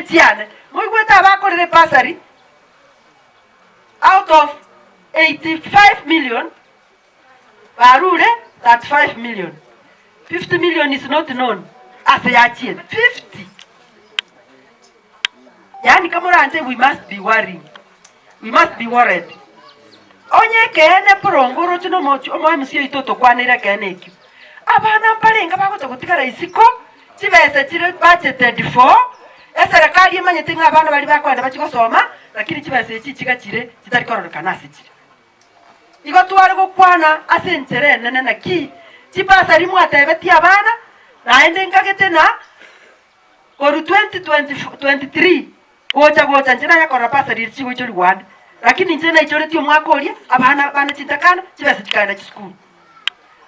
Echiane. Moigwete abakorire bursary out of 85 million barure 35 million. 50 million is not known ase yachiete. 50! Yaani kamoranche we must be worrying. We must be worried. Onye ekeene boronge oroche na omochie omo MC oito otokwaneire ekeene ekio. Abana mbarenge bagocha gotigara isiko, chibesa chire budgeted for, eserekari emanyete ng'a abana baria bakoenda bachie gosoma, lakini chibesa echi chiga chire chitari kororekana ase chire. Igo tware gokwana ase enchera enene naki chibursary mwatebetie abana, naende nkagete na Korwa 2023 gocha gocha inche naye korora bursary eria chigoichorigwa ande, lakini inche naichoretie omwaka oria abana bane chintakana chibesa chikaenda chisukuru.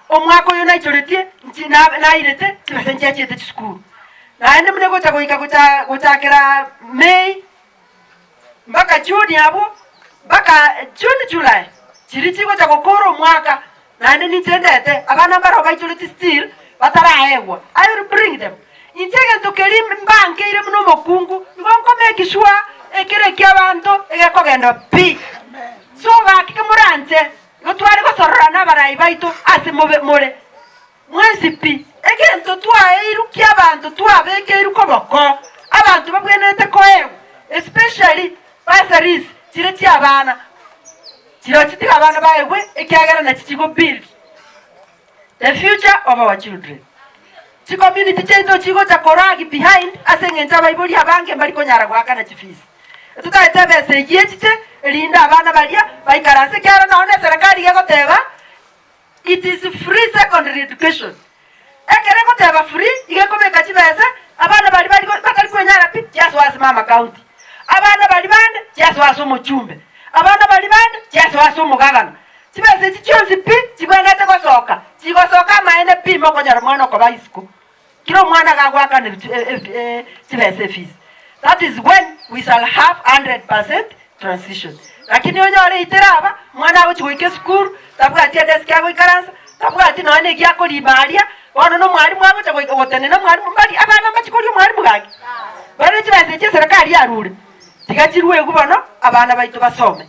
Omwaka oyo naichoretie nchi nairete chibesa nchiachiete chisukuru. Naende buna gocha goika gocha gochakera May mpaka June abwo, mpaka June July, chiria chigocha gokora omwaka, naende ninche ndete abana mbarabwo baichoretie still bataraegwa, I will bring them. Inche egento keria mbankeire buna omokungu, nigo nko make sure ekero ekio abanto egekogenda pi. So gaki kemoranche, igo tware gosorora na abarai baito ase mobe more. Mwensi pi, egento twaeirwe ki'abanto twabekeirwe koboko, abanto babwenerete koegwa, especially bursaries chiria chi'abana, chirochio tiga abana baegwe ekiagera nachi chigo build the future of our children. Chicommunity chiaito chigocha korag behind ase eng'encho abaibori abange mbari konyara goakana chifees. Totaete ebesa eyio echiche erinde abana baria baikaranse ekiagera nonye na eserekari iga egoteba It is free secondary education. Ekero egoteba free, iga ekobeka chibesa, abana baria bari batari kwenyara pi, chiasoa ase mama county. Abana baria bande, chiasoa ase omochumbe. Abana baria bande, chiasoa ase omogabana. Chibesa echi chionsi pi, chibwenerete gosoka, chigosoka amaene pi mokonyora omwana okoba isiko. Kera omwana iga agoakanerwa chibesa efees. That is when we shall have 100% transition. Lakini onyore eitere aba, omwana agochia goika esukuru, tabwati edesk agoikaransa, tabwati nonya na eki akorima aria, bono na omwalimu agocha goika gotenena omwalimu mbari abana mbachie koria omwalimu gaki? Barore chibesa echi eserekari yarure, tiga chiruegwe bono abana baito basome.